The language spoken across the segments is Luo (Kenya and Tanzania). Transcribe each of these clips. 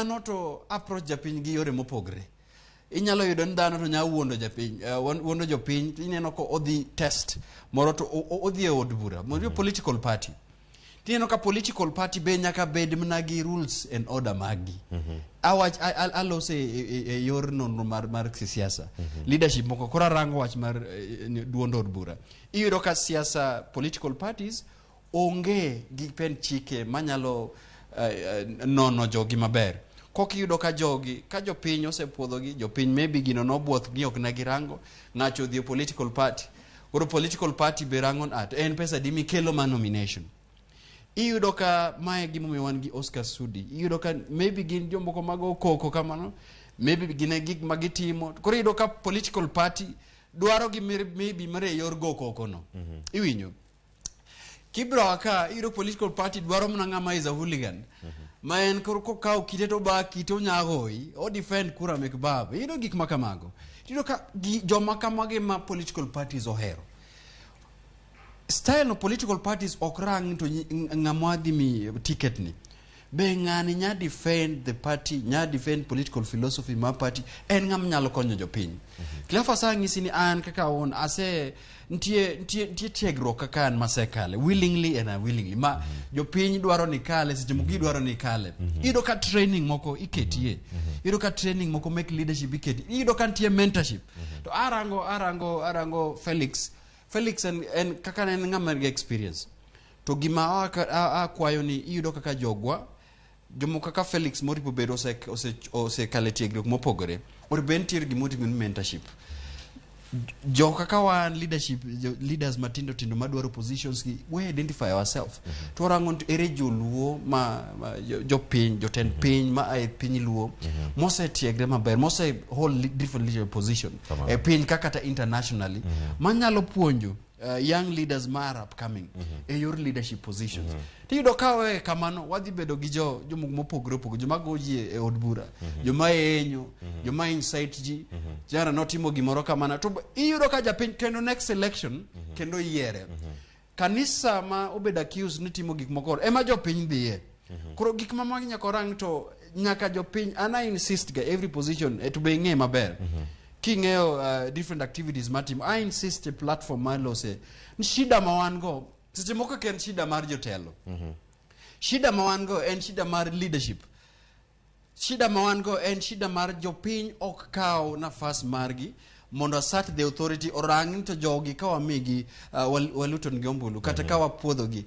Dhano to approach japiny gi yore mopogre. Inyalo yudo ni dhano to nyalo wuondo japiny, wuondo jopiny. Ineno ko odhi test moro to odhi e od bura mondo political party. Tineno ka political party be nyaka bed mana gi rules and order maggi. Awach alose e yor nonro mar siasa. Leadership moko koro arango wach mar duond od bura. Iyudo ka siasa, political parties onge gi pend chike manyalo nono jogi maber. Kok iyudo ka jogi, ka jopiny osepuodhogi, jopiny maybe gino nobuoth gi ok ne girango, ng'acho odhi e political party. Koro political party be rango at en pesa di mikelo ma nomination. Iyudo ka mae gimomiyo wan gi Oscar Sudi. Iyudo ka maybe gin jomoko mago koko kamano, maybe gin e gik ma gitimo. Koro iyudo ka political party dwaro gi maybe mar e yor go koko no. Iwinjo? Kibro ka iyudo political party dwaro mana ng'ama is a hooligan. Ma en koro kokawo kite to ba kite onyagoyi, o defend kura mek baba. Iyudo gik ma kamago. Iyudo ka joma kamagi ma political parties ohero. Style no political parties ok rang to ng'ama dhi mi ticket ni. Be ng'ani nya defend the party, nya defend political philosophy mar party, en ng'ama nyalo konyo jopiny. Cleophas ang'isi ni an kaka on ase nitie tiegruok kaka an masekale willingly and unwillingly ma jopiny dwaro ni kale, seche moko gidwaro ni kale. Iyudo ka training moko iketie, iyudo ka training moko mek leadership iketie, iyudo ka nitie mentorship. To arango Felix en kaka ne en ng'ama nigi experience. To gima akwayo ni iyudo kaka jogwa jomoko kaka Felix moripo bedo osekale tiegruok mopogore, or be nitiere gimoting'o ni mentorship. Jo kaka wan leadership jo, leaders matindo tindo madwaro positions gi, we identify ourselves. To warango ni ere joluo ma jopiny, jotend piny ma ae piny luo mosetiegre maber, mose hold different leadership position e piny kaka kata internationally, manyalo puonjo young leaders ma are upcoming e yor leadership positions. Tiyudo ka we kamano wadhi bedo gi jo jomoko mopogore opogore, joma go ji e od bura, joma enyo, joma incite ji, jara notimo gimoro kamano to iyudo ka japiny kendo next election kendo yiere. Kanisa ma obedo accused ni timo gik moko ema jopiny dhiye. Koro gik ma magi nyaka orang to nyaka jopiny an I insist ga every position to be ing'e maber. King'eyo different activities matimo, I insist e platform mar lose. Ni shida ma wan go seche moko ok en shida mar jotelo. Shida ma wan go en shida mar leadership. Shida ma wan go en shida mar jopiny ok kaw nafas margi mondo assert the authority, orang ni to jogi ka wamigi waluto nigi ombulu kata ka wapuodhogi,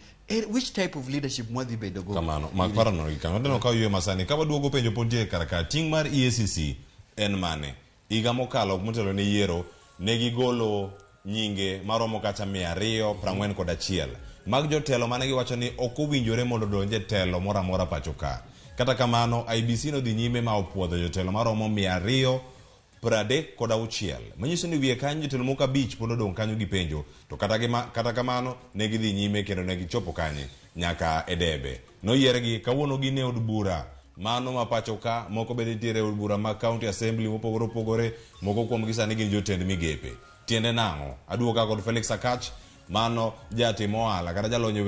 which type of leadership mwadhi bedo go. Kamano mak parono gi kanyo aneno ka ywe masani ka waduogo penjo pod nitie kar ka. Ting' mar EACC en mane? Higa mokalo motelo ne yiero ne gigolo nyinge maromo kata 241 mag jotelo mane giwacho ni ok owinjore mondo odonj e telo moro amora pacho ka. Kata kamano, IEBC nodhi nyime ma opuodho jotelo maromo 236, manyiso ni wiye kanyo jotelo moko 5 pod odong' kanyo gi penjo. To kata kamano ne gidhi nyime kendo ne gichopo kanye nyaka e debe noyiergi. Kawuono gin e od bura mano ma pacho ka, moko bende nitiere e od bura mag county assembly mopogore opogore, moko kuomgi sani gin jotend migepe. Tiende nang'o? Aduogo ka kod Felix Akach, mano jatim ohala kata jalony e